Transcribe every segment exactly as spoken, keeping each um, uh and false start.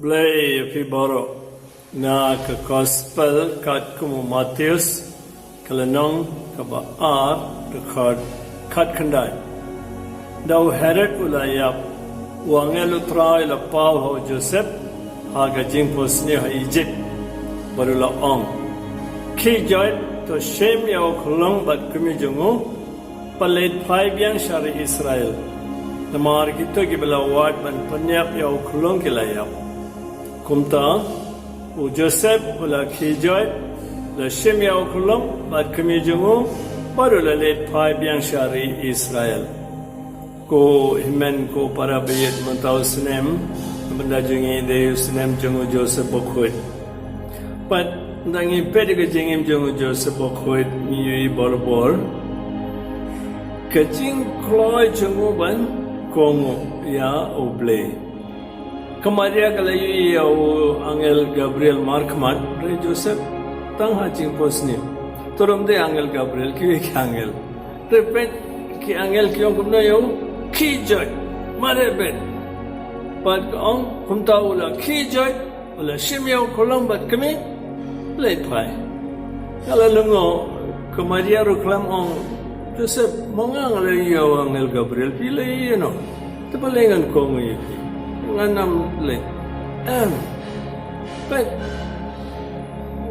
Blei ïa phi baroh. Na ka Gospel katkum u Mathaios, ka lynnong kaba ar, dkhot khatkhyndai. Da u Herod u la ïap, u angel u Trai u la paw ha u Joseph ha ka jingphohsniew ha Ijipt, bad u la ong, khie joit, to shim ïa u khyllung bad kmie jong u, bad leit phai biang sha ri Israel, namar kito kiba la wad ban pynïap ïa u khyllung ki la ïap. Kumta u Joseph u la khie joit, la shim ïa u khyllung bad kmie jong u, bad u la leit phai biang sha ri Israel. Ko hynmen ko para baieit, mynta u snem, mynta jong ngi dei u snem jong u Joseph bakhuid. Bad ynda ngi peit ïa ka jingim jong u Joseph bakhuid, ngi ïohi barabor ka jingkloi jong u ban kohnguh ïa u Blei. Ka Maria ka la ïohi ïa u angel Gabriel markhmat, re Joseph, tang ha jingphohsniew. Te ym dei angel Gabriel, kiwei ki angel. Re peit, ki angel ki ong kumno ïa u, khie joit, mareh beit. Bad ka ong, kumta u la khie joit, u la shim ïa u khyllung bad kmie, leit phai. Nga la lyngngoh, ka Maria ruh khlem ong, Joseph, ma nga nga la ïohi ïa u angel Gabriel, phi la ïohi ïa no? Te balei ngan kohnguh ïa phi? Ngan ym leh. Em. Peit.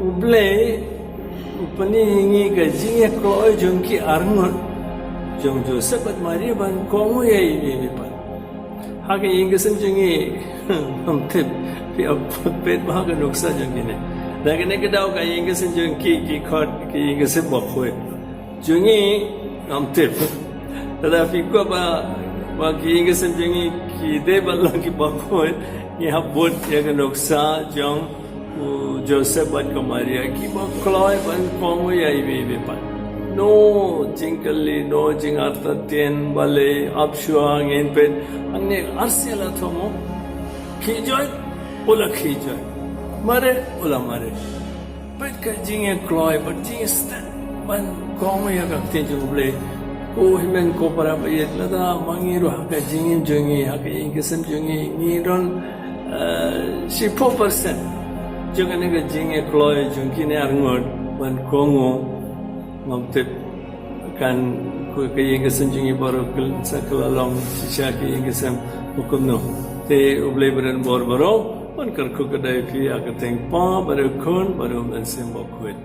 U Blei u pyni ïa ngi ka jingïakloi jong ki arngut, jong Joseph bad Maria, ban kohnguh ïa i mei mei pat. Ha ka ïing ka sem jong ngi, ngam tip phi ïa peit bha ka nuksa jong kine. Da kane ka daw ka ïing ka sem jong ki, ki khot ka ïing ka sem bakhuid. Jong ngi ngam tip. Lada phi kwah ba, ba ki ïing ki sem jong ngi ki dei ban long ki bakhuid, ngi hap bud ïa ka nuksa jong u Joseph bad ka Maria, kiba kloi ban kohnguh ïa iwei iwei pat. No jingkylli, no jingartatien balei, ap shuwa, ngin peit hangne arsien la thoh mo. Khie joit, u la khie joit. Mareh, u la mareh. Peit ka jingïakloi, peit ka jingstet ban kohnguh ïa ka ktien jong u Blei. Ko hynmen ko para baieit, lada ma ngi ruh ha ka jingim jong ngi, ha ka ïing ka sem jong ngi, ngi don, eh, shiphew percent jong kane ka jingïakloi jong kine arngut ban kohnguh, ngam tip kan, ko ka ïing ka sem jong ngi baroh kan sa kylla long shisha ka ïing ka sem ba kumno. Te u Blei ba don bor baroh un kyrkhu kyrdoh ïa phi ha ka kyrteng u Kpa bad u Khun bad u Mynsiem Bakhuid.